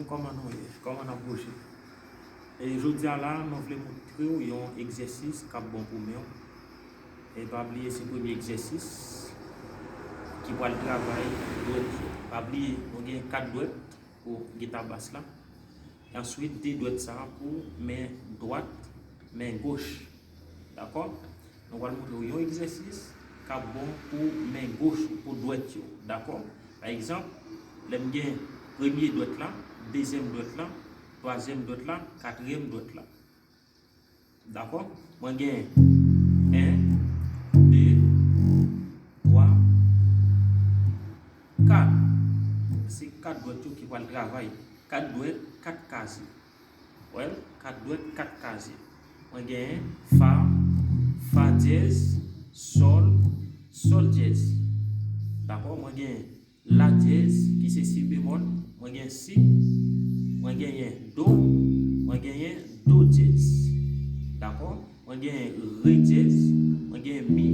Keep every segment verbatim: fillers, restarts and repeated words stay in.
Kòman nou ye? Kòman n ap bouje? E jodi a la, nou vle montre w yon egzèsis k ap bon pou men w. E pa bliye se premye egzèsis ki pral travay dwèt yo. Pa bliye, nou gen kat dwèt pou gita bas la. Answit, de dwèt sa a pou men dwat, men goch. Dakò? Nou pral montre w yon egzèsis k ap bon pou men goch ou, pou dwèt yo. Dakò? Pa egzanp, lè m gen premye dwèt la, dezyèm dwèt la, twazyèm dwèt la, katriyèm dwèt la. Dakò? Mwen gen en, de, twa, kat. Se kat dwèt yo ki pral travay. Kat dwèt, kat kazye. Wè l? Kat dwèt, kat kazye. Mwen gen fa, fa dyèz, sòl, sòl dyèz. Dakò? Mwen gen la dyèz, ki se si bemòl. Mwen gen si. Mwen genyen do. Mwen genyen do dyèz. Dakò? Mwen genyen re dyèz. Mwen genyen mi.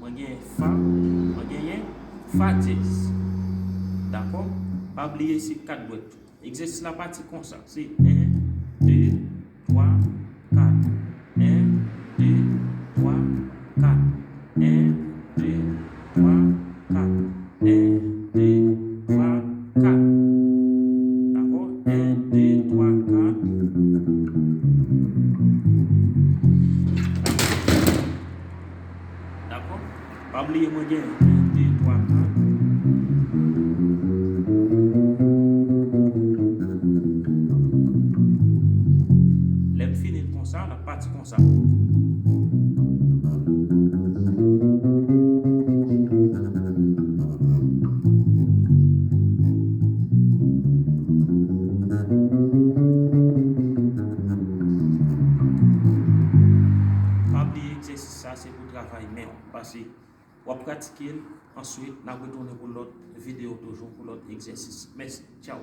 Mwen genyen fa. Mwen genyen fa dyèz. Dakò? Pa bliye se kat dwèt yo. Egzèsis la pati konsa. Se en, de, twa, kat. En, de, twa, kat. En, de, twa, kat. En, de, twa, kat. Dakò? En, de, twa, kat. Dakò? Pa bliye mwen gen en, de, twa, kat. Lè m fini l konsa, l ap pati konsa. Pa bliye egzèsis sa se pou travay men w. Pase w ap pratike l, answit n ap retounen pou lòt videyo toujou, pou lòt egzèsis. Mèsi. Tchaw.